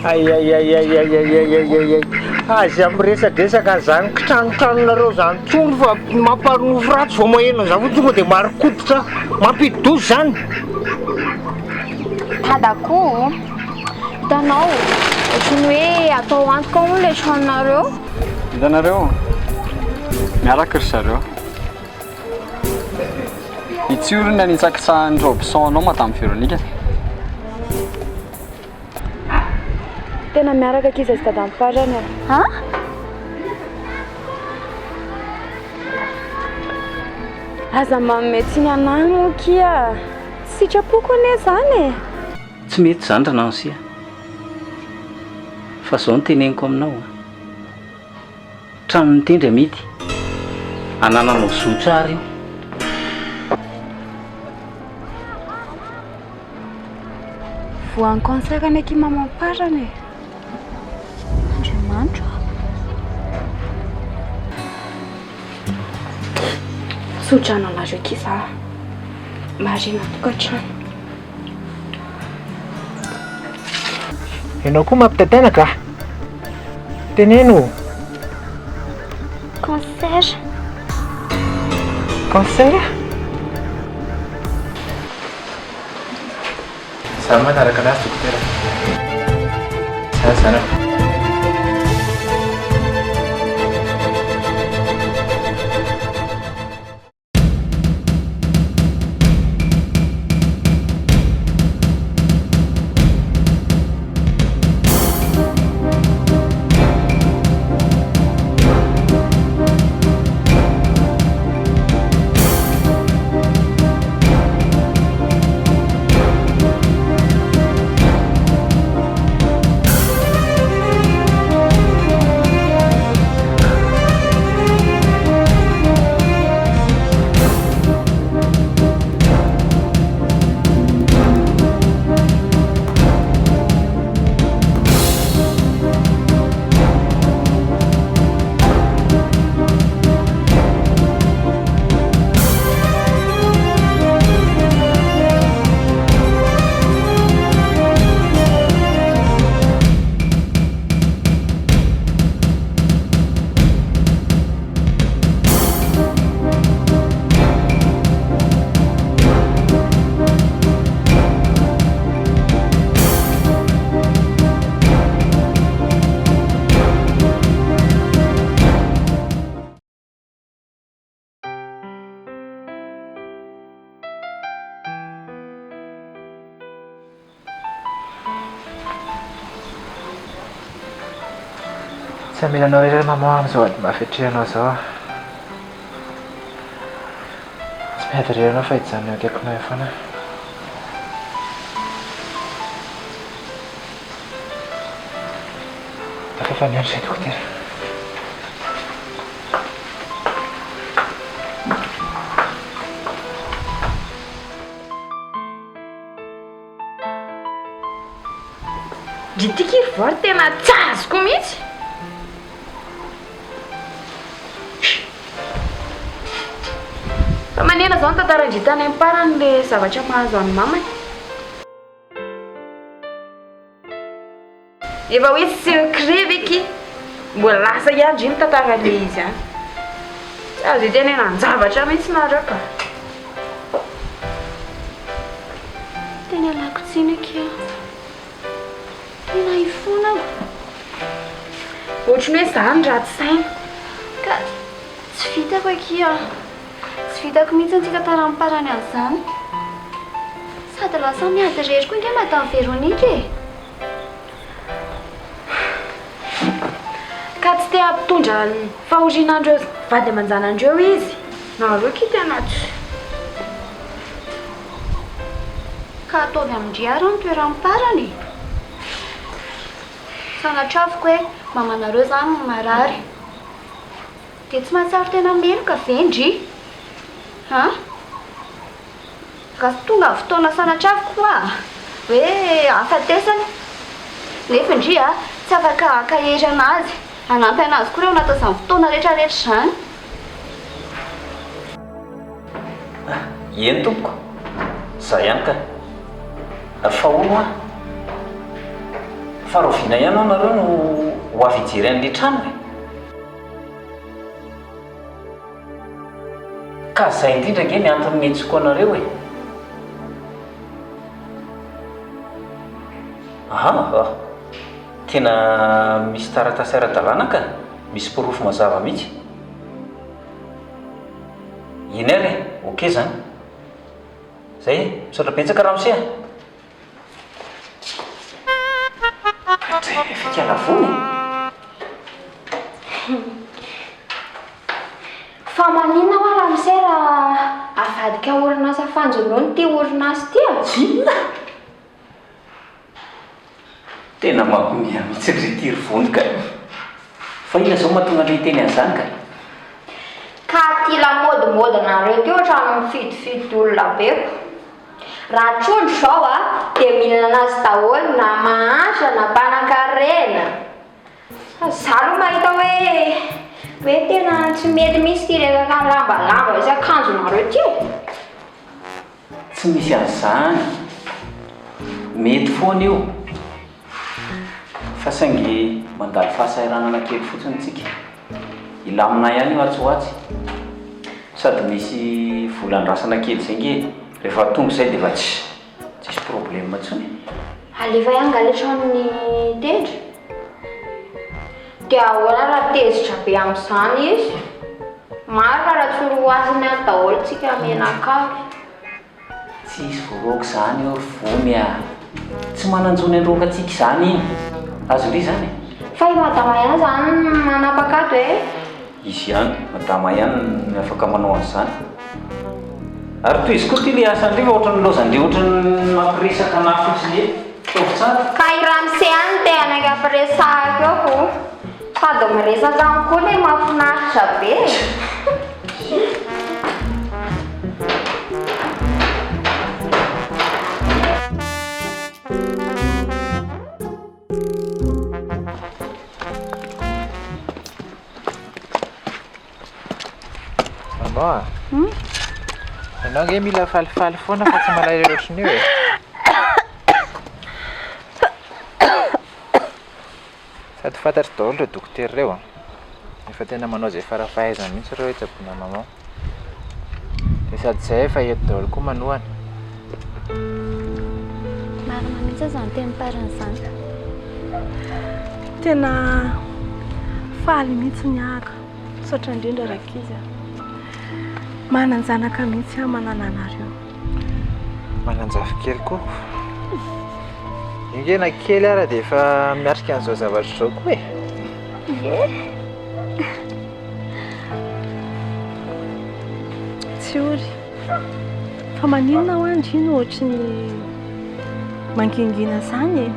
Aiaiaiaiaiaiaiaiai. Aza miresadresaka an'izany kitranotranonareo izany intsony fa mampanofy ratsy vao maheno an'izany fotsiny tonga dia marin-koditra. Mampidi-doza izany. Dada koa, hitanao, ohatran'ny hoe atao antoka hono ilay tranonareo. Hitanareo, miaraka ry zareo. Ity oro ny anitsakitsahan'i Robson anao Madame Véronique. Tena miaraka ankizy sy dada amparany a. An? Aza manome tsiny anah moa kia. Sitrapoko anie izany e. Tsy mety izany ry Nancy a. Fa izao no teneniko aminao a. Tranon'ny tendry amidy. Anananao zo tsara io. Voan'ny cancer anie akia maman parany e. Andriamanitra ô. Tsodrano anareo akia za. Marina tokantrano. Ianao koa mampitaitaina ka. Teneno ô. Cancer. Cancer? Za manaraka anazy dokotera. Za zanako. Tsy hamela anao irery maman amin'izao ady mafy atrehanao izao aho. Tsy miady irery ianao fa hijanona eo akaikinao eo foana aho. Efa miandry izay dokotera. Ndry ty ki ry voary tena tsy azoko mihitsy. Fa manina zao ny tantaran-dry tany am-parany le zavatra mahazo an'i mamany. Efa hoe secret ve ki? Mbola lasa ihany ndry mitantara le izy any. Tsy azo itenenan-javatra mihitsy nareo ka. Tena ialako tsiny akia. Tena ifonako. Ohatran'ny hoe za no ratsy saina. Ka tsy vitako akia. Tsy vitako mihitsy ny tsy hitantara amim-parany an'izany. Sady lasa miady irery koa ange Madame Véronique e! Ka tsy te hampitondra ny fahoriana an'ireo vady aman-janandreo izy. Nareo ki tena tsy. Ka ataovy amin-dry ary ny toeram-parany e! Sanatriaviko hoe mamanareo izany no marary. Dia tsy mahatsiaro tena meloka ve ndry? An? Raha tonga ny fotoana sanatriaviko hoa hoe hahafatesana, nefa ndry a, tsy afaka hankahery anazy, hanampy anazy koa ireo anatin'izany fotoana rehetra rehetra izany. Eny tompoko, za ihany ka. Fa hono hoa? Fa rahoviana ihany ho'a nareo no ho avy hijery an'ilay trano e? Ka zay indrindra ange ny antony niantsoako anareo e! Aha! Tena misy taratasy ara-dalàna ka! Misy porofo mazava mihitsy. Eny ary e! Ok zany. Zay e! Misaotra betsaka ramose a! Dray fikala vony e! Fa maninona hoa ramose raha avadika orinasa fanjonoana ity orinasa ity a? Inona? Tena mampiomehy mihitsy ry ity ry Vony ka! Fa inona izao mahatonga an'ilay hiteny an'izany ka? Ka ty lamaodimodinareo ty ohatran'ny mifidifidy olona be ko. Raha trondro izao a, dia mihinana azy daholo na mahantra na mpanankarena. Fa za aloha mahita hoe hoe tena tsy mety mihitsy ity resaka lambalamba sy akanjonareo ity e. Tsy misy an'izany. Mety foana io. Fa saingy mandalo fahasahiranana kely fotsiny tsika. Hilamina ihany io atsy ho atsy. Sady misy vola andrasana kely izay nge e. Rehefa tonga izay dia efa tsy tsisy problème intsony. Alefa ihany nga le tranon'i Tendry? Dia ahoana raha tezitra be amin'izany izy? Marina raha tsy roasiny any daholo tsika mianakavy. Tsy hisy voaroaka izany eo ry Vony a! Tsy manan-jo ny handroaka antsika izany iny. Azon-dry izany e? Fa i madama ihany izany no manapaka ato e? Izy ihany, madama ihany no afaka manao an'izany. Ary tohizo koa ity ilay asan-dry fa ohatran'ny laozan-dry ohatran'ny mampiresaka anà fotsiny eny. Ataovy tsara. Ka i ramose ihany no te hanaiky hampiresahako eo ko. Sady miresaka amiko koa le mahafinaritra be e. Maman a! Ianao ange mila falifaly foana fa tsy malahelo ohatran'io e! Sady fantatro daholo ireo dokotera ireo an! Efa tena manao izay fara-fahaizany mihitsy ireo hitsaboana an'i maman. Dia sady izay efa eto daholo koa manohana. Marina mihitsy izany tenim-parany izany. Tena faly mihitsy ny ahako. Misaotra indrindra rankizy a. Manan-janaka mihitsy aho manana anareo. Manan-jafikely koa. Io nge na kely ara dia efa miatrika an'izao zavatra izao koa e. Ie. Tsy ory. Fa maninona hoa ndry no ohatry ny mangingina izany e?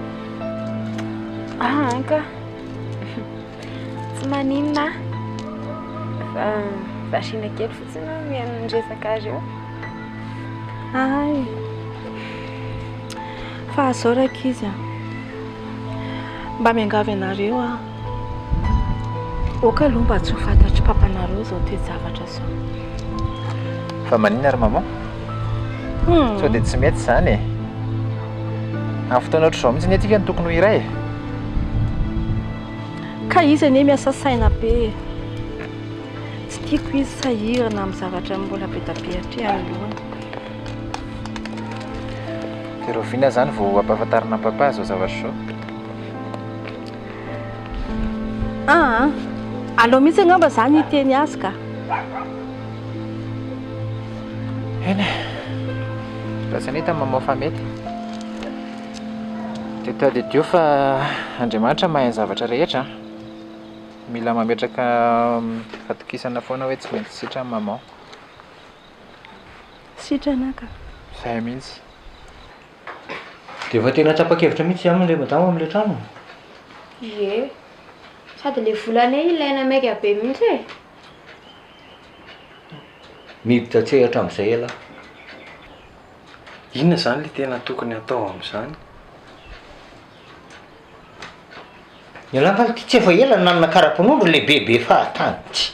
Ah an ka. Tsy maninona aho. Fa variana kely fotsiny aho mihaino ny resakareo. Hay. Fa izao rankizy a. Mba miangavy anareo aho. Aoka aloha mba tsy ho fantatr'i papanareo izao toe-javatra izao. Fa maninona ry maman? Sao dia tsy mety izany e? Amin'ny fotoana ohatr'izao mihitsy anie tsika no tokony ho iray e! Ka izy anie miasa saina be e! Tsy tiako izy sahirana amin'ny zavatra mbola be dia be atrehany lohany. Dia rahoviana izany vao hampahafantarina an'i papa izao zavatra izao? Aa! Aleo mihitsy angamba izany hiteny azy ka! Eny e! Raha tsy nahita maman fa mety. Dia tadidio fa Andriamanitra mahay ny zavatra rehetra an! Mila mametraka fatokisana foana hoe tsy maintsy sitrana maman. Sitrana ka. Izay mihitsy. Dia efa tena tapa-kevitra mihitsy izany ilay madama amin'ilay trano? Ie. Sady ilay vola anie ilaina maika be mihitsy e. Miditra an-tsehatra amin'izay ialahy. Inona izany ilay tena tokony hatao amin'izany? Ialahy nga ity tsy efa ela nanana karapanondro lehibe be fahatany. Tsy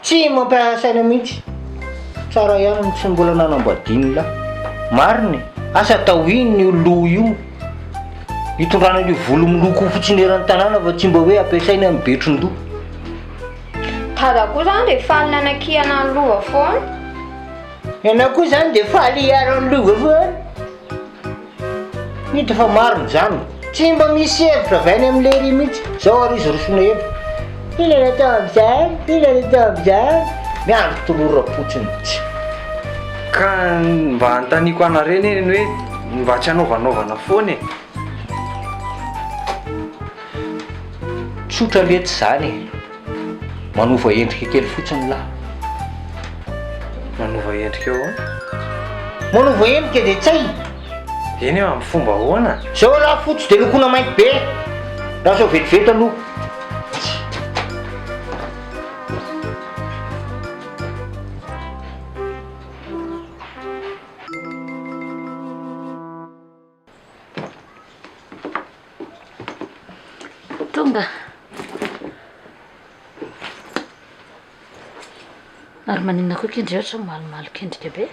tsy mampiasa saina mihitsy. Tsara ihany ny tsy mbola nanambadian'lah. Marina e. Asa atao inona io loha io. Hitondrana an'io volo miloko io fotsiny eran'ny tanàna fa tsy mba hoe ampiasaina amin'ny betron-doha. Dada koa zany dia faly nanakihana an'i Lova foana. Ianao koa zany dia faly hiaro an'i Lova foana. Hita fa marina izany. Tsy mba misy hevitra avy any amin'i Lery mihitsy. Zao ary izy rosoana hevitra. Inona no atao amin'izany? Inona no atao amin'izany? Miandry toloram-potsiny. Tsy. Ka mba anontaniako anareo anie ny hoe mba tsy hanaovanaovana foana e. Tsotra letsy izany e. Manova endrika kely fotsiny lah. Manova endrika ahoana? Manova endrika dia tsay. Eny e, amin'ny fomba ahoana? Zao lah fotsy dia lokoina mainty be. Lasa ho vetivety aloha. Tonga. Ary maninona koa kendry ohatra malomaloka endrika be?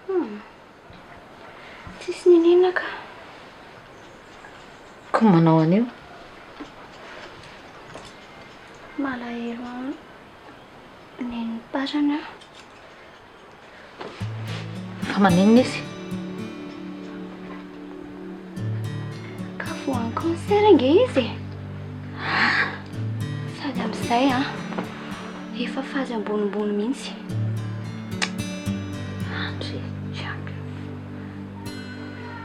Hmm. Tsisy niniana ka. Koa manao an'io? Malahelo an nenin'i Parana aho. Fa maninona izy? Ka voan'ny cancer ange izy e. Sady amin'izay an, efa phase ambonimbony mihitsy. Andry.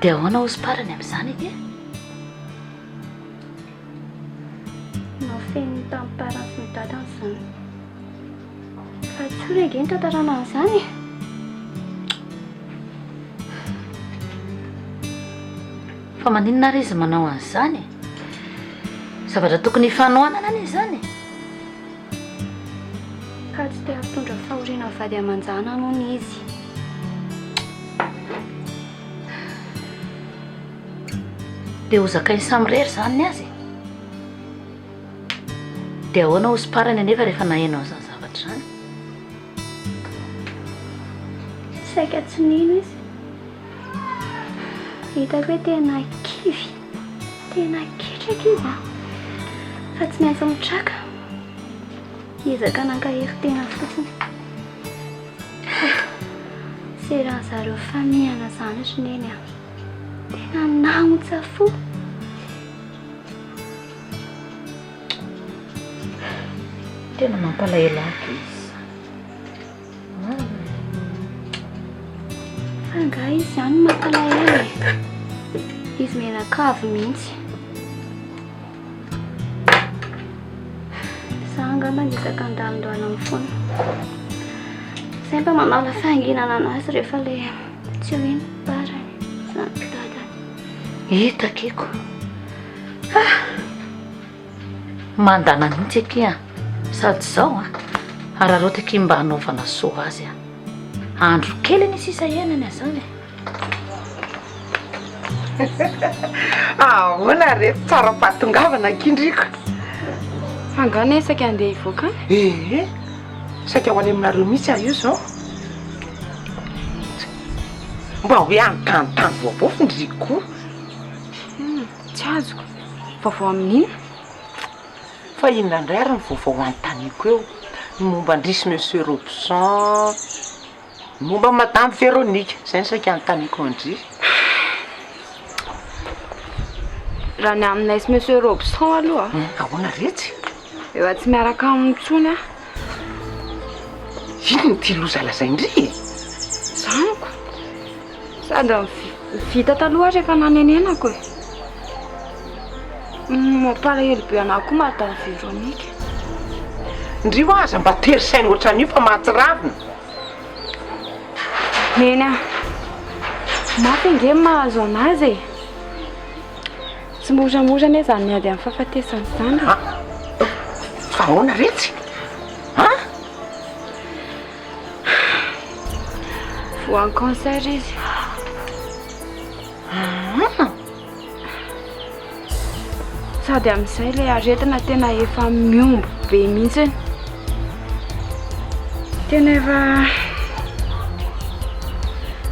Dia ahoana hozy parany amin'izany akia? Nofeniny tamin'ny parany sy ny dadany izany. Fa tsory ange ny tantarana an'izany e! Fa maninona ary izy manao an'izany e? Zavatra tokony hifanohanana anie izany e! Ka tsy te hampitondra fahoriana vady aman-janany hono izy. Dia ho zakainy samirery izany ny azy e? Dia ahoana hozy parany anefa rehefa naheno an'izany zavatra izany? Saika tsy nino izy. Hitako hoe tena kivy, tena ketraka izy an! Fa tsy maintsy mitraka. Niezaka nankahery tena fotsiny. Seran'zareo famihana izany ry Neny an! Tena nahontsa fo. Tena mampalahelo ahy aky izy izany. Marina e. Fa angaha izy izany no mampalahelo e? Izy mianakavy mihitsy. Za angamba niezaka handalondalo aminy foana. Zay mba manala fahanginana anazy rehefa le tsy eo iny parany zany dadany. Hita akiko. Ah! Mandana mihitsy akia. Sady izao an, araraoty akia mba hanaovana soa azy an. Andro kely anie sisa iainana izany e. Ahoana re, tsara fahatongavana akia ndriko. Fa angaha anie saika handeha hivoaka any? Ee, saika ho any aminareo mihitsy aho io izao. Mba hoe hanontanontany vaovao f'ndriko. Tsy azoko. Vaovao amin'ny inona? Fa inona indray ary ny vaovao anontaniako eo? Ny momba an-dry sy Monsieur Robson, ny momba an'i Madame Véronique, izay no saika anontaniako an-dry. Raha ny aminay sy Monsieur Robson aloha. Ahoana retsy? Efa tsy miaraka aminy intsony aho. Inona ity loza lazain-dry e? Zanako. Sady vita taloha ary efa nanenenako e. Mampalahelo be anah koa Madame Véronique. Ndry hoa aza mba tery saina ohatran'io fa mahatsiravina. Neny a! Mafy ange ny mahazo anazy e! Tsy moramora anie izany miady amin'ny fahafatesana izany e! Fa ahoana retsy? An? Voan'ny cancer izy. Sady amin'izay ilay aretina tena efa mihombo be mihitsy. Tena efa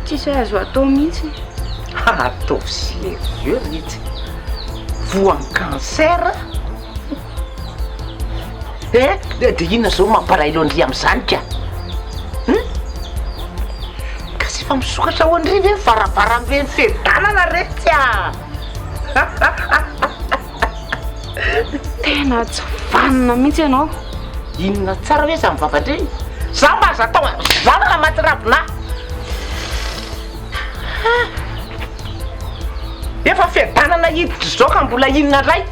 tsisy azo atao mihitsy. Ataovy sérieux retsy. Voan'ny cancer? Eh, dia inona izao mampalahelo an-dry amin'izany ka? Hum? Ka tsy efa misokatra ho an-dry ve ny varavaramben'ny fiadanana retsy ah? Tena tsy vanona mihitsy ianao. Inona tsara hoe izany vava-dreny? Za mba aza atao an'izany raha mahatsiravina ahy. Efa fiadanana hiditra izao ka mbola inona indray?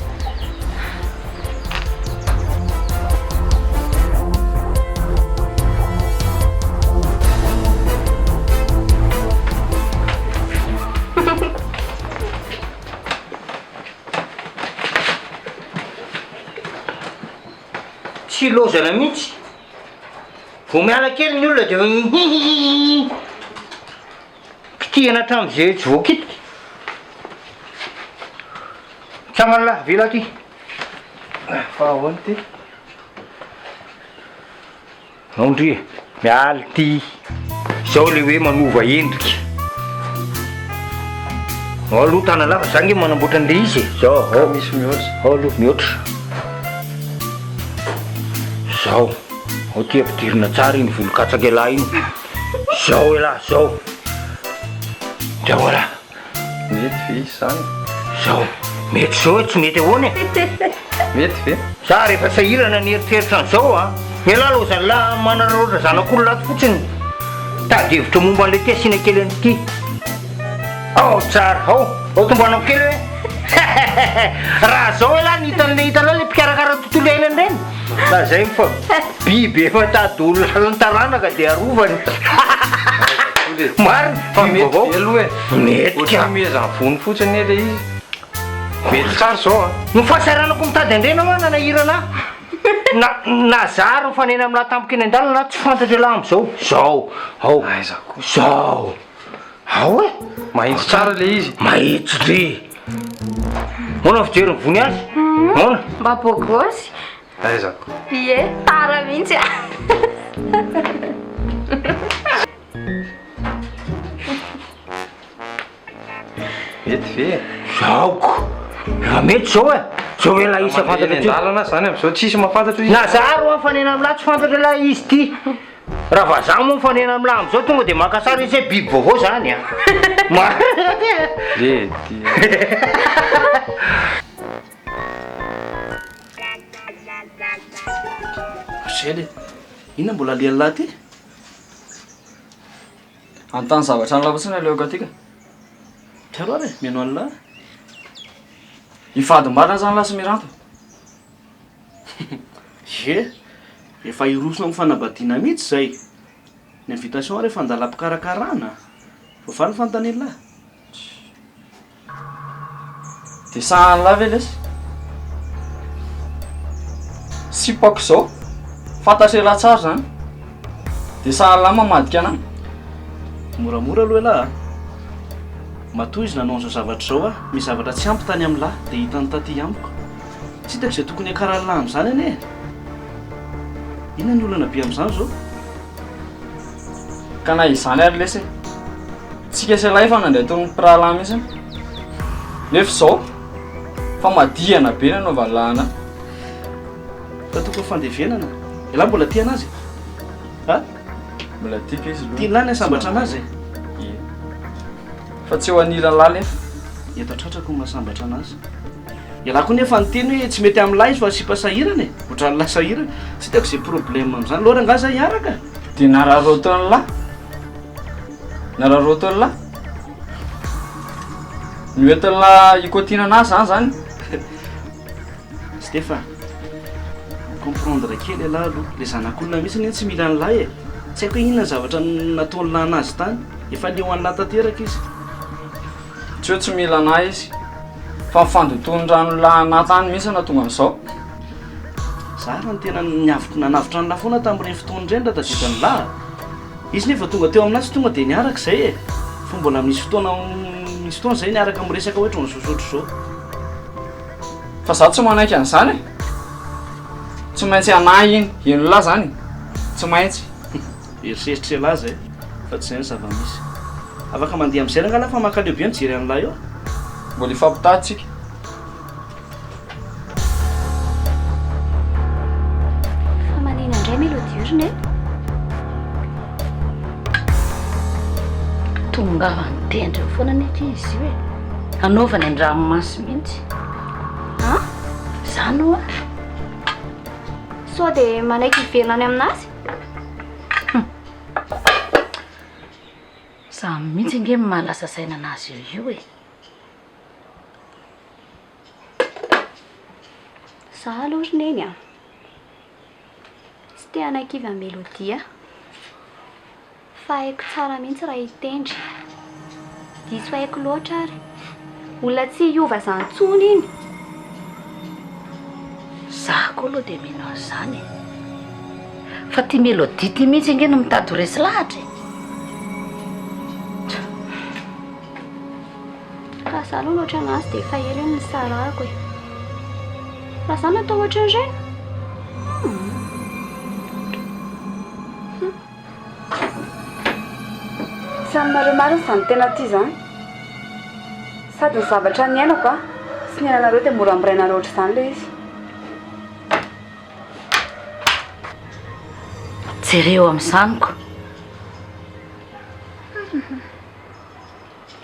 Tsy lozana mihitsy. Vao miala kely ny olona dia hihihihi. Kitihina hatramin'izay tsy voakitika. Mitsangana lahy, avela aty. Fa ahoana ity? Ao ndry e, miala ity. Izao le hoe manova endrika. Ao aloha tana lava, za nge manamboatra an'le izy e. Zao, ao. Misy mihoatra. Ao aloha mihoatra. Zao, ao ty ampidirina tsara iny volon-katsaka elah iny. Zao elah, zao. Dia voilà. Mety ve izy zany? Zao, mety zao e, tsy mety ahoana e? Mety ve? Za rehefa sahirana ny eritreritra an'izao a, ialahy lozan'lah manararaotra zanak'olona ato fotsiny. Tady hevitra momba an'ilay ty asiana kely an'ity. Ao tsara, ao, ao tombanako kely hoe. Raha zao ialahy ny hitan'ilay hitanao ilay mpikarakara tontolo iainana ireny, lazainy fa biby efa tady ho lanin'ny taranaka dia arovany. Marina, Fa mety vaovao. ve aloha e? Mety ka. Ohatran'ny mihezan'ny vono fotsiny anie ilay izy. Mety tsara izao an. Ny fahasahiranako mitady an-dreny hoa nanahirana ahy. Na na za ary mifanena amin'lah tampoka eny an-dalana tsy fantatro elah amin'izao. Zao, ao. Aiza koa. Zao. Ao e. Mahitsy tsara ilay izy. Mahitsy dry. Ahoana ny fijery ny vony azy? Ahoana? Mba beau gosse. Aiza koa. Ie, tara mihitsy a. Mety ve e? Zao ko. Efa mety zao e. Zao elah isa fantatra Eny an-dalana zany amin'izao tsisy mahafantatra izy. Na za ary hoa mifanena amin'lah tsy fantatra elah izy ty. Raha vazaha moa mifanena amin'lah amin'izao tonga de maka sary izy hoe biby vaovao zany a. Le ty. Zely e, inona mbola alehan'lah ty? Anontany zavatra an'lah fotsiny aleoko aty ka. Telo ary e, mino an'lah. Hivady marina zany lah sy Miranto? Ie, efa hiroso amin'ny fanambadiana mihitsy izay. Ny invitation ary efa an-dalam-pikarakarana. Voavaly ny fanontanian'lah. Dia sahan'lah ve lesy? Sipako izao, fantatr'elah tsara izany. Dia sahan'lah mamadika anah. Moramora aloha elah a. Matoa izy nanao an'izao zavatra izao a, misy zavatra tsy ampy tany amin'lah dia hitany taty amiko. Tsy hitako izay tokony hiakaran'lah amin'izany anie e. Inona ny olana be amin'izany izao? Ka na izany ary lesy e! Tsika sy ialahy efa nandray toy ny mpirahalahy mihitsy nefa izao famadihana be nanaovan'i lahy anah. Fa tokony fandevenana. Ialahy mbola tia anazy e? Ha? Mbola tiako izy aloha. Tian'lah ny hahasambatra anazy e? Ie. Fa tsy eo anilan'lah nefa. Eto an-tratrako no mahasambatra anazy. Ialahy koa nefa niteny hoe tsy mety amin'lah izy fa sipa sahirana e! Ohatran'lah sahirana. Tsy hitako izay problème amin'izany. Aleo rangahy zay hiaraka e! Dia nararaotin'lah. Nararaotin'lah. Noentin'lah hikotiana anazy zany zany. Stefa, mi-comprendre kely ialahy aloha. Ilay zanak'olona mihitsy anie tsy mila an'lah e! Tsy haiko hoe inona ny zavatra nataon'lah anazy tany. Efa leo an'lah tanteraka izy. Tsy hoe tsy mila anah izy, fa ny fandotoan'ny rano lahanah tany mihitsy no nahatonga an'izao. Za raha ny tena niaviko nanavotra an'lah foana tamin'ireny fotoana ireny raha tadidin'lah. Izy nefa tonga teo aminah tsy tonga dia niaraka izay e! Fa mbola misy fotoana misy fotoana izay niaraka miresaka hoe ohatran'izao sy ohatr'izao. Fa za tsy manaiky an'izany e! Tsy maintsy anah iny, henon'lah zany e! Tsy maintsy. Eritreritr'ialahy izay fa tsy izay ny zava-misy. Afaka mandeha amin'izay rangahy lahy fa mankaleo be mijery an'lah eo. Mbola hifampitaha tsika. Fa manina indray Mélodie ry Neny? Tongava mitendry eo foana anie ity izy io e. Anaovany an-dranomaso mihitsy. An? Izany ho'a. Sao dia manaiky hiverina any aminazy? Izaho mihitsy ange no mahalasa saina anazy eo io e. Za aloha ry Neny a! Tsy te hanakivy an'i Mélodie aho. Fa haiko tsara mihitsy raha hitendry. Diso haiko loatra ary. Olona tsy hiova izany intsony iny. Za koa aloha dia mino an'izany e. Fa ity Mélodie ity mihitsy ange no mitady ho resy lahatra e. Raha za aloha no ohatran'azy dia efa ela iny nisarahako e. Raha za no atao ohatran'ireny? Humm. Tsy aminareo marina izany tena tia izany. Sady ny zavatra niainako a, sy niainanareo dia mora mirainareo ohatr'izany ilay izy. Jereo amin'izany ko.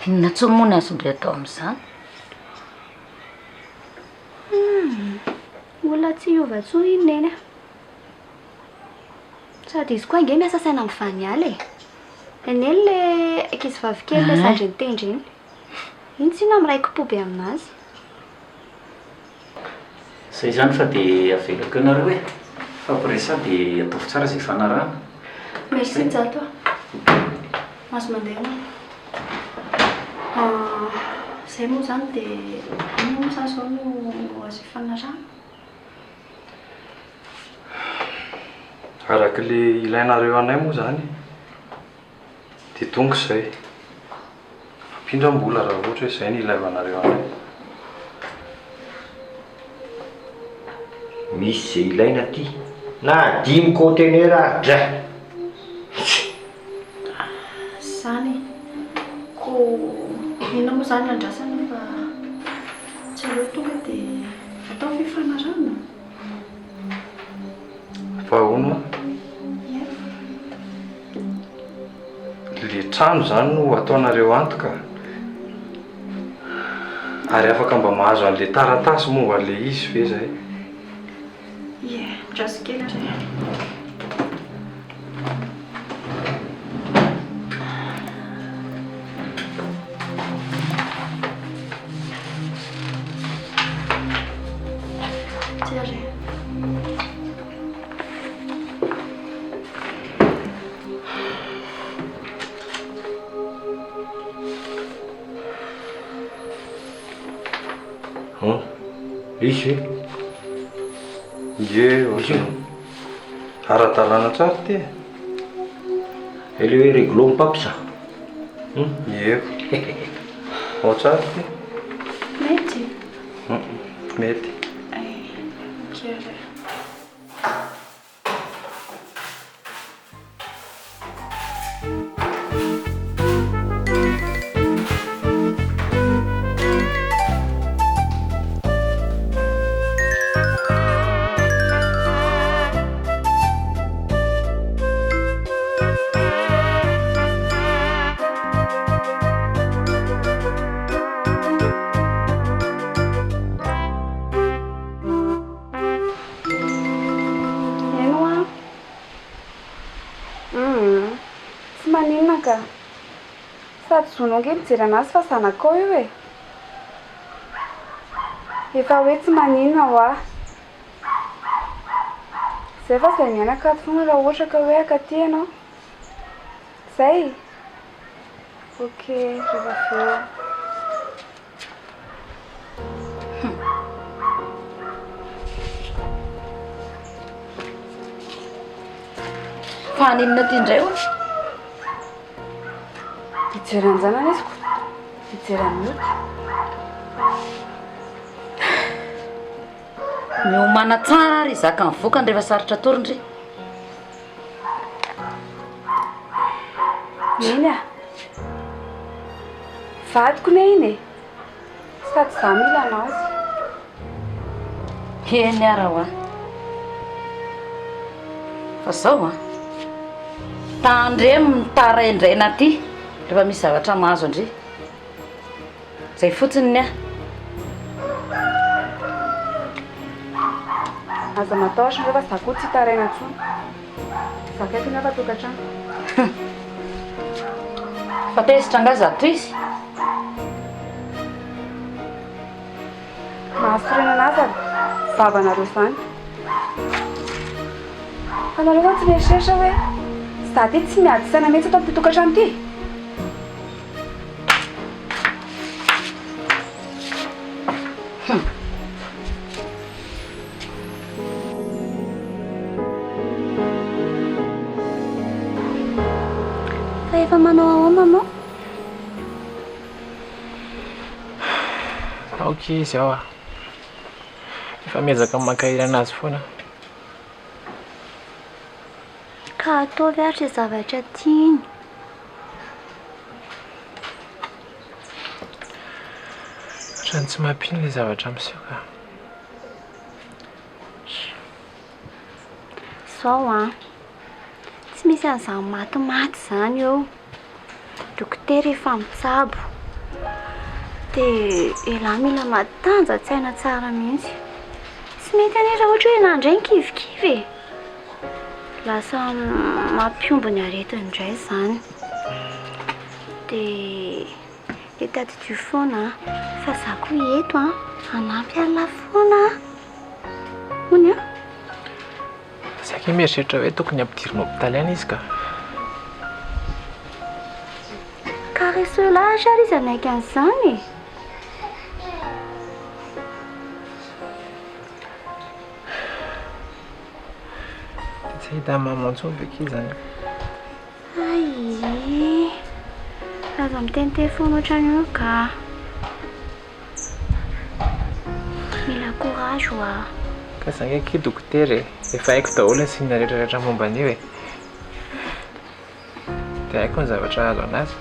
Inona intsony moa ny azon-dry atao amin'izany? Humm. Olona tsy hiova intsony iny Neny a. Sady izy koa ange miasa saina amin'ny vaniala e. Neny le ankizivavy kely le zandriny tendry iny. Iny tsinona miraiki-po be aminazy. Zay izany fa dia avelako eo nareo e. Fampiresaha dia ataovy tsara izay ifanarahana. Merci Njato a. Mahazo mandeha ianao. Izay moa izany dia inona moa izany izao no azo ifanarahana? Araka ilay ilainareo anay moa izany dia tonga izay. Ampindram-bola raha ohatra hoe izay no ilaivanareo anay. Misy izay ilaina aty na dimy kaontenera ary dra! Izany e! Koa inona moa izany no andrasana fa tsy aleo tonga dia atao fifanarahana? Fa ahoana hono? Le trano izany no ataonareo antoka? Ary afaka mba mahazo an'le taratasy momba an'le izy ve zay? Ie, andraso kely ary e. Ty ary e. Hum, izy ve? Ie, ohatran'ny ara-dalàna tsara ity e. Ilay hoe réglo mpampiasa. Hum? Ie. Ao tsara ity. Mety? Hum, mety. Ay, ok ary. Eny hoa. Humm. Tsy maninona ka. Sady zonao ange mijery anazy fa zanakao io e. Efa hoe tsy maninona hoa. Zay fa zay mianaka ato foana raha ohatra ka hoe akaty ianao. Zay? Ok, rehefa avy eo. Fa haninona aty indray hono? Hijery an-janany izy ko. Hijery an'i Mioty. Miomàna tsara ary hizaka ny vokany rehefa sarotra tory ndry. Neny a! Vadiko ne iny e! Sady za mila anazy. Eny ara hoa. Fa zao an! Tandremo mitaraindraina aty rehefa misy zavatra mahazo an-dry. Zay fotsiny ny ahy. Aza matahotra nareo fa za koa tsy hitaraina intsony. Zakaiko ny hafa tokantrano. Fa tezitra angaha zato izy? Mahasorena anazy ary vavanareo izany. Fa nareo va tsy mieritreritra hoe za ty tsy miady saina mihitsy ato amin'ity tokantrano ity? Fa efa manao ahoana maman? Aoka izy ao ah. Efa miezaka mankahery anazy foana aho. Ka ataovy ary izay zavatra tiany. Ohatran'ny tsy mampino ilay zavatra miseho ka. Zao an, tsy misy an'izany matimaty izany eo. Dokotera efa mitsabo. Dia elah mila matanjan-tsaina tsara mihitsy. Tsy mety anie raha ohatra hoe elah indray no kivikivy e. Lasa mampihombo ny aretina indray izany. Dia dia tadidio foana fa za koa eto an, hanampy an'lah foana an. Hono an? Za akia mieritreritra hoe tokony hampidirina hopitaly any izy ka. Ka reseo lahatra ary izy hanaiky an'izany e. Dia tsy hahita an'i maman intsony ve akia izany? Hay e! Aza miteniteny foana ohatran'io ka. Mila courage hoa. Ka za nge akia dokotera e! Efa haiko daholo ny signe rehetra rehetra momba an'io e! Dia haiko ny zavatra hahazo anazy.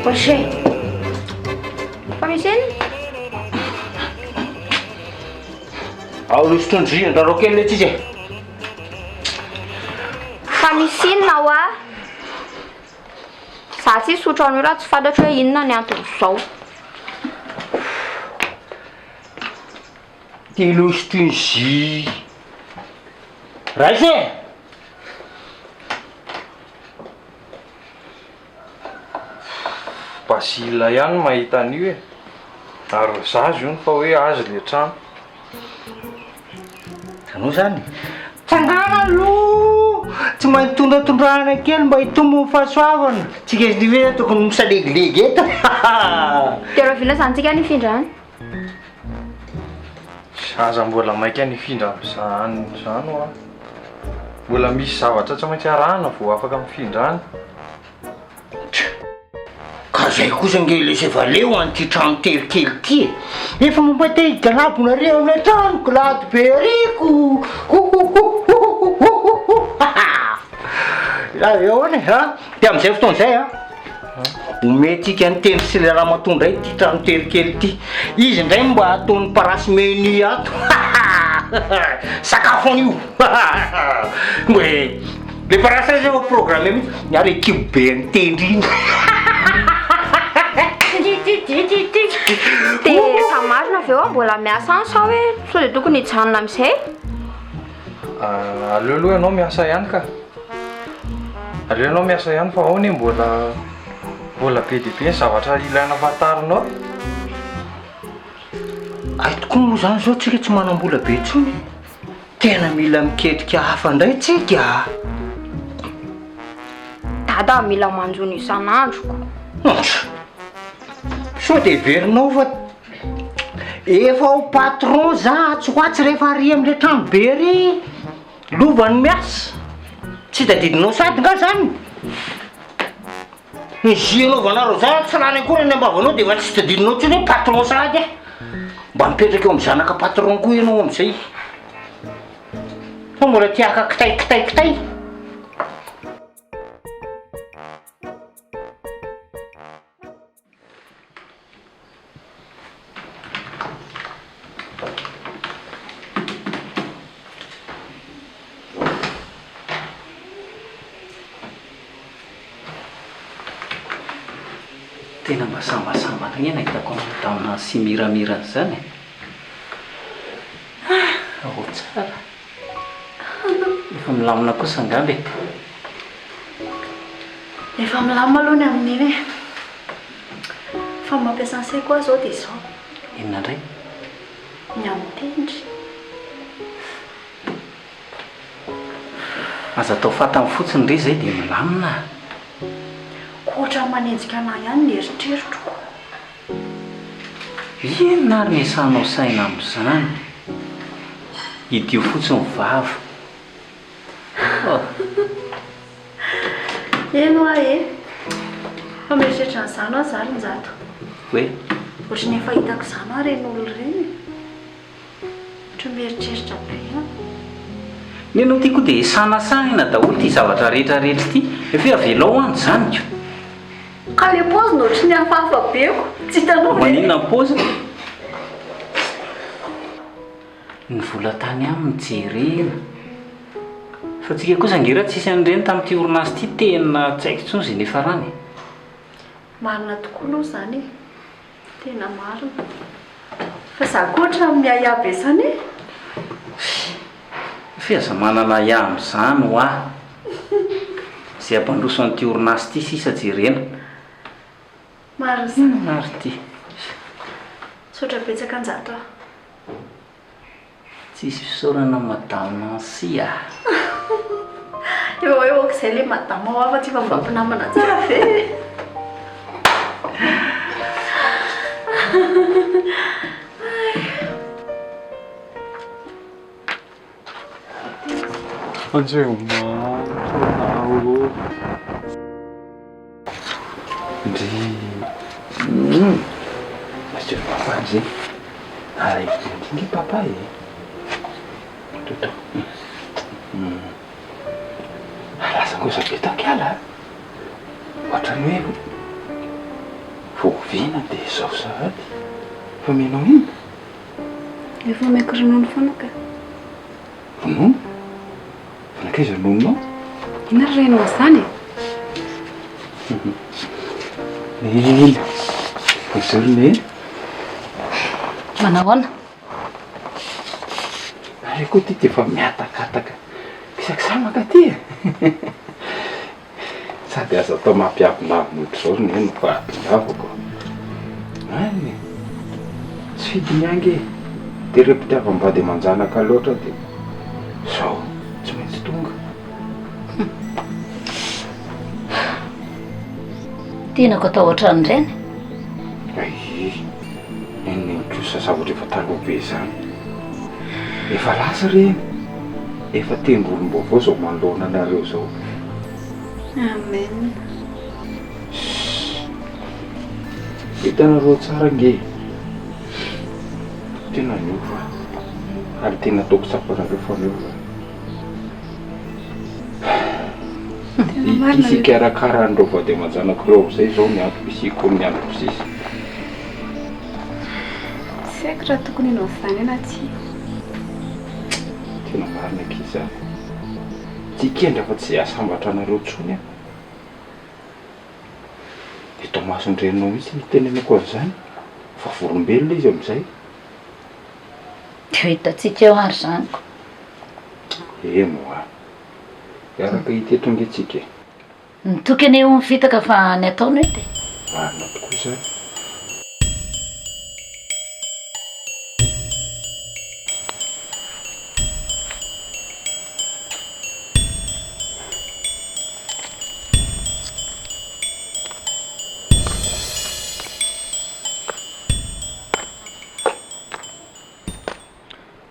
Porsche. Fa misy inona? Ao aloha sotroindry andrarao kely letsy izy e. Fa misy inona hoa? Za tsy hisotro an'io raha tsy fantatro hoe inona ny anton'izao. Telos Tunisie. Raiso e! Basile ihany no mahita an'io e. Ary zaza io fa hoe azy le trano. Anao zany? Tsangana aloha! Tsy maintsy tondratondrahana kely mba hitombo ny fahasoavana. Tsika izy ve tokony misalegilegy eto. Dia rahoviana izany tsika ny hifindra any? Aza mbola maika ny hifindra amin'izany izany hoa. Mbola misy zavatra tsy maintsy arahana vao afaka mifindra any. Ka zay kosa nge lesy efa leo an'ity trano tery kely ity e! Efa momba te higalabo nareo amin'ilay tranoko lady be ariko! Hohohohohohohohohoha! Ahoana e ha? Dia amin'izay fotoana izay a, omentsika an'i Tendry sy ilay ramatoa indray ity trano tery kely ity. Izy indray no mba ataon'ny parasy menu ato. Sakafo an'io! Le parasy zay efa programmé mihitsy, ny ahy le kibo be an'i Tendry iny. Dia efa marina ve hoe mbola miasa any sa hoe sao dia tokony hijanona amin'izay? Aleo aloha ianao miasa ihany ka. Aleo ianao miasa ihany fa ao anie mbola mbola be dia be ny zavatra ilaina fantarina ao e. Hay tokoa moa zany zao tsika tsy manam-bola be intsony e. Tena mila miketrika hafa indray tsika a! Dada mila manjono isan'andro ko. Antra! Sao dia heverinao fa efa ho patron za atsy ho atsy rehefa ary amin'ilay trano be ary. Lova ny miasa. Tsy tadidinao sady nga zany? Ny jus anaovanareo zany tsy lany akory any am-bavanao dia efa tsy tadidinao intsony hoe patron sahady aho. Mba mipetraka eo amin'ny zanaka patron koa ianao amin'izay. Fa mbola te haka kitay kitay kitay. Tena mba sambasambany anie nahitako an'i Madame Nancy miramirana izany e! Ah! Ao tsara. Efa milamina kosa angamba e! Efa milamina aloha ny amin'iny e! Fa ny mampiasa ny saiko aho izao dia izao. Inona indray? Ny amin'ny tendry. Aza atao fatany fotsiny re izay dia milamina a! Koa ohatran'ny manenjika anà ihany ny eritreritro ko. Inona ary ny iasanao saina amin'izany? Idio fotsiny ny vava. Oh. Eny hoa e! Fa mieritreritra an'izany hoa za ry Njato. Hoe? Ohatry ny efa hitako izany hoa ireny olona ireny e! Ohatry ny mieritreritra be aho. Ny anao ity koa dia sanasahina daholo ity zavatra rehetra rehetra ity, efa hoe avelao any izany ko. Ka le paoziny ohatry ny hafahafa be ko, tsy hitanao ve? Maninona ny paoziny? Ny vola tany aminy jerena. Fa tsika kosa ange raha tsisy an'ireny tamin'ity orinasa ity tena tsy haiko intsony izay niafarany e. Marina tokoa aloha izany e. Tena marina. Fa za koa ohatran'ny miahiahy be zany e. Fy aza manana ahiahy amin'izany hoa. Izay hampandroso an'ity orinasa ity sisa jerena. Marina izany. Inona ary ity? Misaotra betsaka Njato a. Tsisy fisaorana madame Nancy a! Efa hoe ok izay ilay madame hoa fa tsy efa mba mpinamana tsara ve e? Andriamanitra ô! Ndry hum Monsieur le papa ndry Araiky be ndry nge papa e Toto hum Lasa ngoza be taky ala a Ohatran'ny hoe vao oviana dia izao sahady Fa omenao inona? Efa omeko ronono foana ka. Ronono? Fa nankaiza ny nononao? Inona ry renao izany e? Neny, bonjour Neny. Manao ahoana? Nareo koa ity dia efa mihatakataka kisakisaha mankaty e. Sady aza atao mampiavonavona ohatr'izao ry Neny fa tongavako. Any e! Tsy fidiny ange e! Dia ireo mpitiavam-bady aman-janaka loatra dia izao tsy maintsy tonga. Tianako atao ohatran'ireny. Ay! Neny Neny kosa zavatra efa taloha be izany. Efa lasa ireny. Efa tendr'olom-baovao izao manoloana anareo izao. Amen. Shh. Hitanareo tsara ange e. Tena niova. Ary tena ataoko tsapanareo fa niova. Ity sy hikarakara an'ireo vady aman-janako ireo amin'izay izao ny antom-pisiako amin'ny androko sisa. Tsy haiko raha tokony hanao an'izany aho na tsia. Tena marina akia izany. Tsy hikendry afa-tsy izay hahasambatra anareo intsony aho. Eto imason-dreninao mihitsy no itenenako an'izany. Vavolombelona izy amin'izay. Dia ho hitantsika eo ary izany ko. Eny hoa. Hiaraka hita eto ange tsika e. Ny toky anie hono fitaka fa ny atao no hita e. Marina tokoa izany.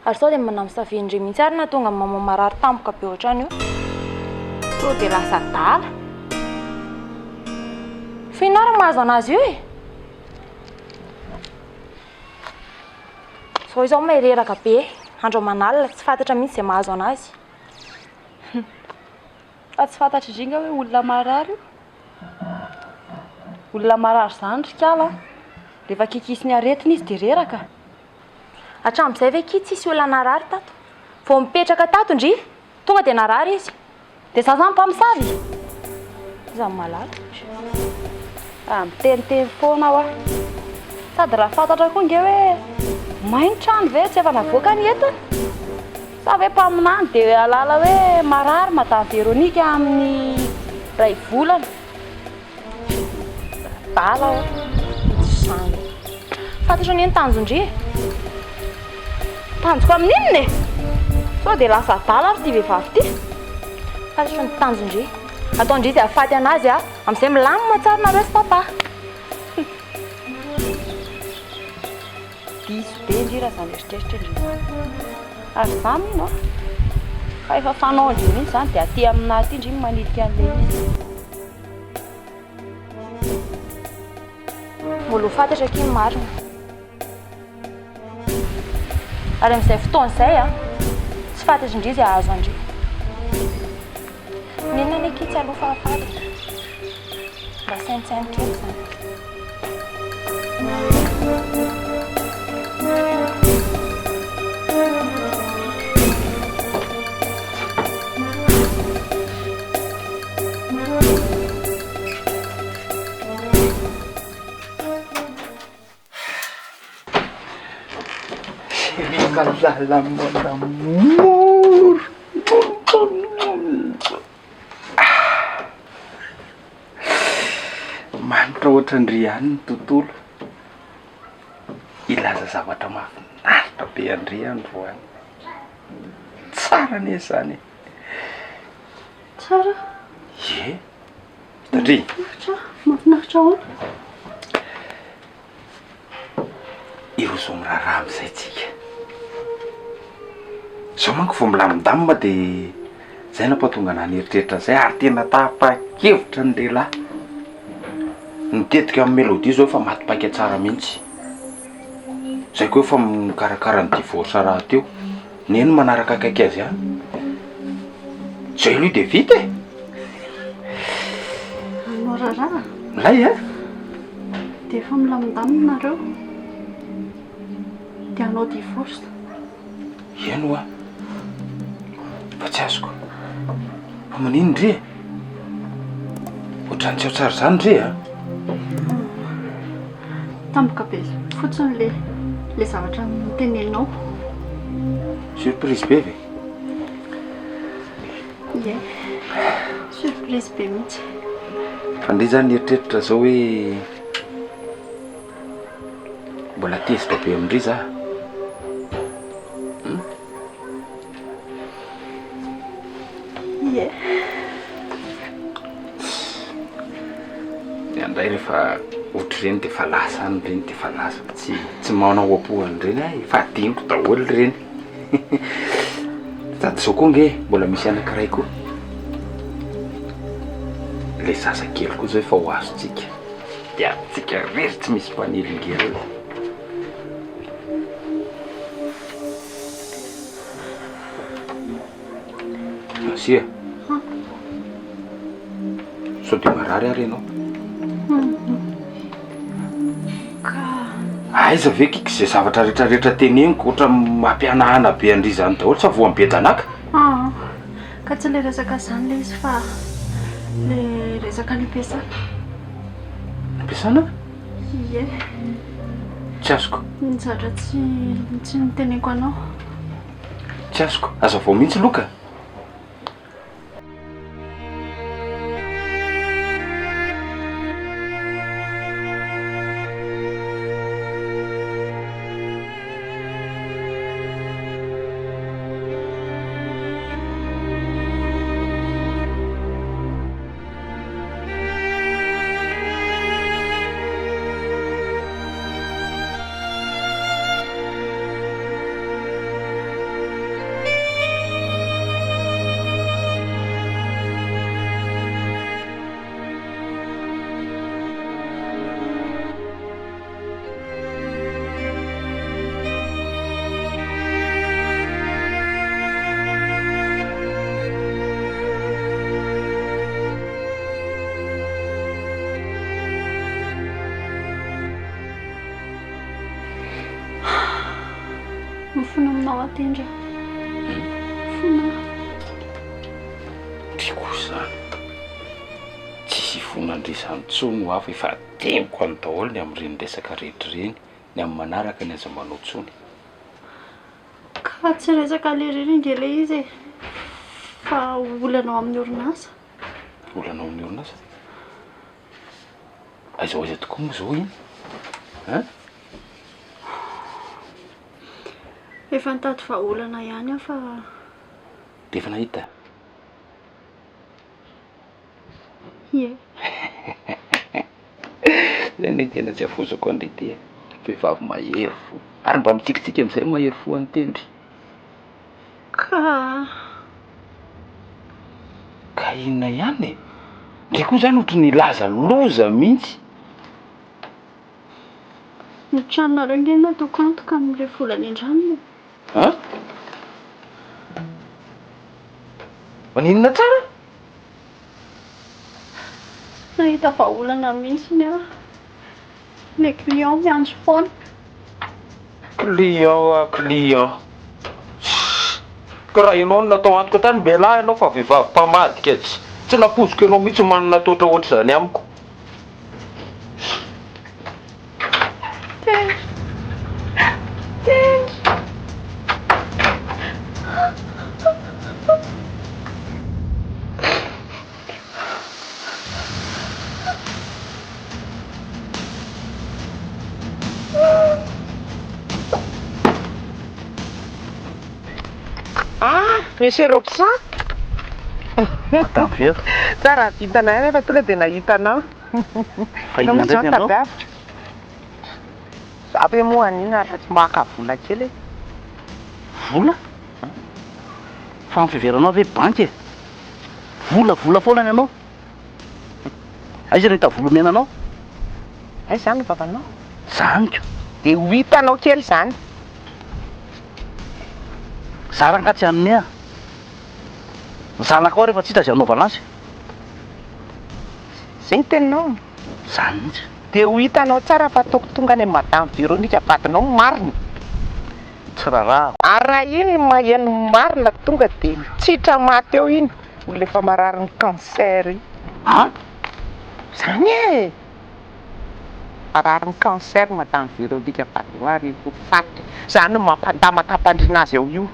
Ary sao dia mba namosavin-dry mihitsy ary nahatonga an'i maman marary tampoka be ohatran'io. Sao dia lasa adala. Fa inona ary no mahazo an'azy io e? Zao izao may reraka be, andro aman'alina, tsy fantatra mihitsy izay mahazo an'azy. Fa tsy fantatr'i ndry nga hoe olona marary io? Olona marary izany ry kala a! Rehefa kikisin'ny aretina izy dia reraka. Hatramin'izay ve kia tsisy olona narary tato? Vao mipetraka tato ndry, tonga dia narary izy. Dia za zany mpamosavy? Iza no mahalala? Ah, miteniteny foana hoa. Sady raha fantatra koa nge hoe may ny trano ve tsy efa navoaka ny entana? Sa ve mpaminany dia hahalala hoe marary madame Véronique amin'ny iray volana? Adala hoa. Tsy zany. Fantatro anie ny tanjon-dry e. Tanjoko amin'inona e? Sao dia lasa adala ary ity vehivavy ity? Fantatro ny tanjon-dry. Ataon-dry izay hahafaty an'azy a. Amin'izay milamina tsara nareo sy papa. Diso be ndry raha izany eritreritra ndry izany. Ary za mino an, fa efa fanaon-dry mihitsy izany dia aty aminà aty ndry no manilika an'ilay izy. Mbola ho fantatra akia ny marina. Ary amin'izay fotoana izay an, tsy fantatry ndry izay hahazo an-dry. Nenina anie akia tsy aloha fa fantatra. Mba saintsaino kely izany. Chérie malala mon amour. Manitra ohatran-dry ihany ny tontolo. Hilaza zavatra mahafinaritra be an-dry androany. Tsara anie izany e. Tsara? Ie. Hitan-dry? Mahafinaritra, mahafinaritra ahoana? Hiroso amin'ny raharaha amin'izay tsika. Izao manko vao milamindamina dia izay nampahatonga anah nieritreritra an'izay ary tena tapa-kevitra ny lehilahy. Ny tetika amin'ny Mélodie izao efa maty paika tsara mihitsy. Izay koa efa mikarakara ny divorce rahateo. Neny manaraka akaiky azy ihany. Zay aloha dia vita e! Hanao raharaha? Milay e! Dia efa milamindamina nareo? Dia hanao divorce? Eny hoa! Fa tsy azoko. Fa maninona ndry e? Ohatran'ny tsy ao tsara izany ndry a! Tampoka be fotsiny le le zavatra noteneninao. Surprise be ve? Ie, surprise be mihitsy. Fa ndry zany nieritreritra zao hoe mbola tezitra be amin-dry za. Hum? Ie. Ny andray rehefa ohatr'ireny dia efa lasa any ireny dia efa lasa fa tsy tsy manao am-po an'ireny aho, efa adinoko daholo ireny. Sady izao koa ange mbola misy anankiray koa. Ilay zazakely koa izao efa ho azontsika. Dia antsika irery tsy misy mpanelingelina. Asia. Sao dia marary ary ianao? Ka. Aiza ve kiky izay zavatra rehetra rehetra teneniko ohatra mampihanahana be an-dry izany daholo sa voan'ny bedanaka? Aa, ka tsy ilay resaka izany ilay izy fa ilay resaka any am-piasana. Am-piasana? Ie. Tsy azoko. Ny zavatra tsy tsy noteneniko anao. Tsy azoko. Hazavao mihitsy loka. Tendry a. Mifona aho. Ndry kosa izany. Tsisy hifona an-dry izany intsony ho aho fa efa adinoko any daholo ny amin'ireny resaka rehetra ireny, ny amin'ny manaraka ny aza manao intsony. Ka tsy resaka le irery ange ilay izy e, fa olana ao amin'ny orinasa. Olana ao amin'ny orinasa? Aiza ho aiza tokoa moa izao iny? Hein? Efa nitady vahaolana ihany aho fa. Dia efa nahita? Ie. Zay anie tena tsy afozako an-dry ity e. Vehivavy mahery fo. Ary mba mitsikitsiky amin'izay mahery fo an'i Tendry. Ka. Ka inona ihany e? Ndry koa zany ohatry ny hilaza loza mihitsy. Ny tranonareo ange no nataoko antoka amin'ilay vola nindramina e. An? Maninona tsara? Tsy nahita vahaolana mihitsy aho. Ilay client miantso foana. Client ah client. Sss. Ka raha ianao no natao antoka tany mialà ianao fa vehivavy mpamadika tsy tsy nampoiziko ianao mihitsy manana toetra ohatr'izany amiko. Tendry. Tendry. Ah, Monsieur Robson. Madame Vero. Tsara vintana ihany fa tonga dia nahita anao. Fa inona indray ny anao? Za ve moa an'ina raha tsy maka vola kely e? Vola? Fa ny fiheveranao ve banky e? Vola vola foana ny anao. Aiza no hita vola omena anao? Aiza izany ny vavanao? Zany ko. Dia ho hitanao kely izany. Za rangahy tsy hanome ah. Ny zanakao rehefa tsy hita izay hanaovana azy. Izay ny teninao? Izany mihitsy. Dia ho hitanao tsara fa ataoko tonga any amin'i Madame Véronique vadinao ny marina. Tsy raharahako. Ary raha iny maheno ny marina tonga dia mitsitra maty eo iny olona efa mararin'ny cancer iny. An? Izany e! Mararin'ny cancer Madame Véronique vadinao ary ho faty. Izany no mampandamaka hampandriana azy eo io.